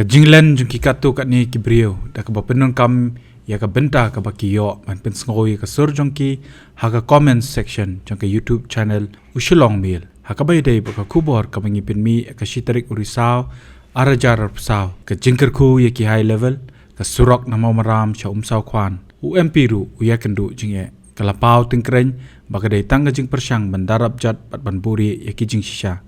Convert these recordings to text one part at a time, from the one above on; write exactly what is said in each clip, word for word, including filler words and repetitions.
Ka jinglen jong ki katto katne ki briew da kaba pyndonkam ïa ka bynta kaba ki ïoh ban pynsngew ïa ka sur jong ki ha ka comment section jong ka YouTube channel U Shillong Mail. Ha kaba ïadei bad ka khubor kaba ngi pynmih ha ka shi tarik u Risaw ar hajar arphew saw, ka jingkyrkhu ïa ki high level, ka surok na Mawmaram sha Umsawkhwan, u M P ruh u ïakynduh jingeh. Ka la paw tyngkreiñ ba ka dei tang ka jingpyrshang ban darap jot bad ban buhrieh ïa ki jingshisha.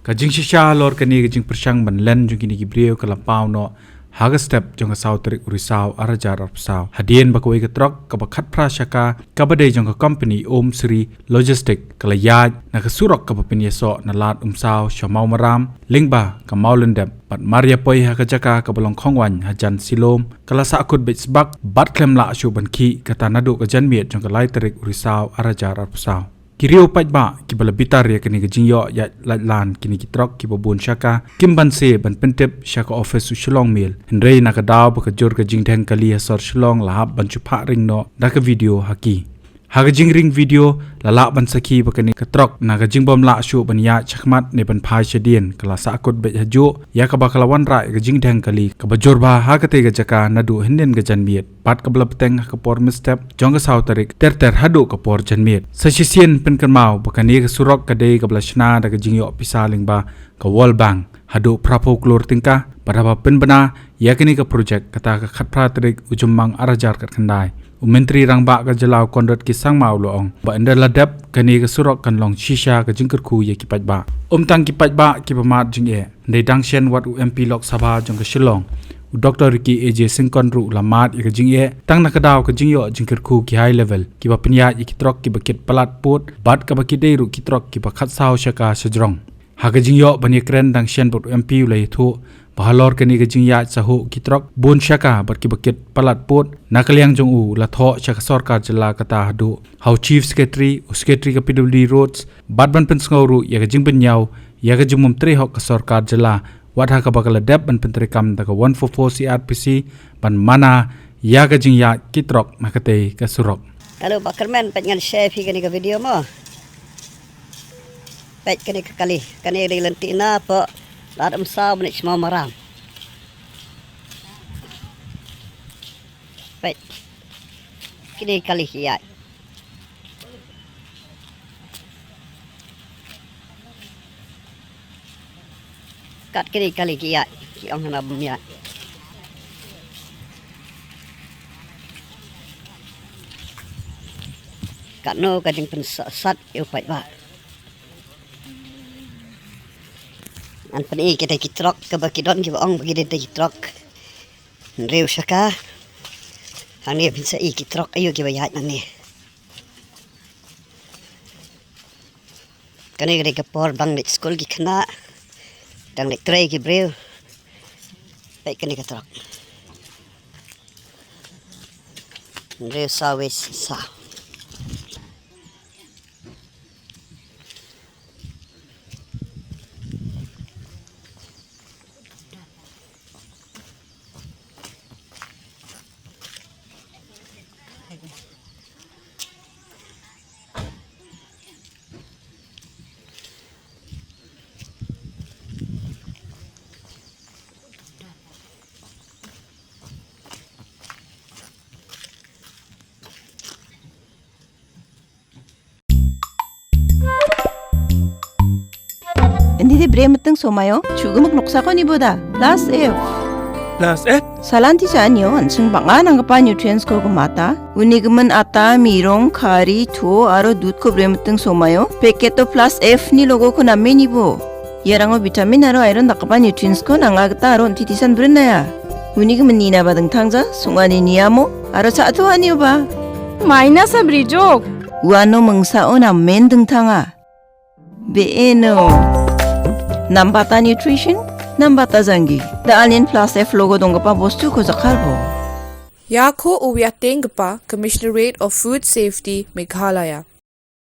Ka jingshisha halor kane ka jingpyrshang ban len jong kine ki briew ka la paw noh ha ka step jong ka saw tarik u Risaw ar hajar arphew saw, hadien ba kawei ka trok kaba khatphra shaka kaba dei jong ka company Om Sri Logistic ka la ïaid na ka surok kaba pynïasoh na Lad Umsaw sha Mawmaram lyngba ka Mawlyndep, bad mar ïa poi ha ka jaka kaba long khongwaiñ hajan Silom, ka la sahkut beit sbak bad khlem lah shuh ban khih, kata naduh ka janmiet jong ka lai tarik u Risaw ar hajar arphew saw. Ki riew paidbah kiba la bitar ïa kane ka jingïoh ïaid laitlan kine ki trok kiba bun shaka kim banse ban pyntip sha ka office u Shillong Mail, hynrei na ka daw ba ka jur ka jingdheng kali ha sor Shillong la hap ban shu phah ring noh da ka video ha ki. Ha ka jingring video la lah ban sakhi ba kane ka trok na ka jingbym lah shuh ban ïaid shakhmat ne ban phai shadien ka la sahkut beit hajuh, ïa kaba ka la wanrah ïa ka jingdheng kali kaba jur bha ha katei ka jaka naduh hynnin ka janmiet, bad kaba la bteng ha ka por mynstep jong ka saw tarik ter ter haduh ka por janmiet. Sa shisien pynkynmaw ba kane ka surok ka dei kaba la shna da ka jingïoh pisa lyngba ka World Bank haduh phraphew klur tyngka, bad haba pynbna ïa kane ka projek kata ka khatphra tarik u Jymmang ar hajar khatkhyndai, u Myntri Rangbah ka jylla u Conrad K Sangma u la ong ba ynda la dep kane ka surok kan long shisha ka jingkyrkhu ïa ki paidbah. Ym tang ki paidbah kiba mad jingeh, hynrei dang shen wat u M P Lok Sabha jong ka Shillong, u Doktor Ricky A J Syngkon ruh u la mad ïa ka jingeh tang na ka daw ka jingïoh jingkyrkhu ki high level kiba pynïaid ïa ki trok kiba kit palat pud bad kaba kit dei ruh ki trok kiba khatsaw shaka shajrong. Ha ka jingïoh ban ïakren dang shen bad u M P u la ïathuh ba halor kane ka jingïaid sahuh ki trok bun shaka bad kiba kit palat pud, na ka liang jong u la thoh sha ka sorkar jylla kata haduh ha u Chief Secretary, u Secretary ka P W D Roads, bad ban pynsngew ruh ïa ka jingbynñiaw ïa ka jingbym trei hok ka sorkar jylla, wat ha kaba ka la dep ban pyntreikam da ka one four four C R P C ban mana ïa ka jingïaid ki trok na katei ka surok. Hello, ba kyrmen peit ngan share phi kane ka video mo. Peit kane ka kali, kane ri lynti na pdeng Lad Umsaw bad Mawmaram. Peit. Kine kali ki ïaid. Kat kine kali ki ïaid, ki ong hana bym ïaid. Katno ka jingpynsat ïa u paidbah. Ngan pyni kita ki trok kaba ki don kiba ong ba ki dei kita ki trok. Hynriew shaka. Hangne phin sa i ki trok aïu kiba ïaid nangne. Kane ka dei ka por ba dang leit skul ki khynnah, dang leit trei ki briew. Peit kane ka trok. Hynriew saw wei saw. Indi de bre metteng somayo, chuga mak noksa ko ni boda. Plus F. Plus F? Salan ti sa anyo, ansung banga nang kapa nutrients ko kemata. Uni kemen ata, mirong, khari, tho, aro dud ko bre metteng somayo. Packet to Plus F ni logo ko namme ni bo. Ïa rango vitamin aro iron da kapa nutrients ko nang agta aro nti tisan brin na ya. Uni kemen ni na ba dengthang ja, sunga ni ni amo, aro sa atu ani ba. Maina sa brijok. Uano mengsa o na men dengthang a. Be eno. Nambata nutrition, nambata zangi. Da alien plus F logo dong kapa bostu ko zakar bo. Ïa ko u ïa teng kapa Commissionerate of Food Safety Meghalaya.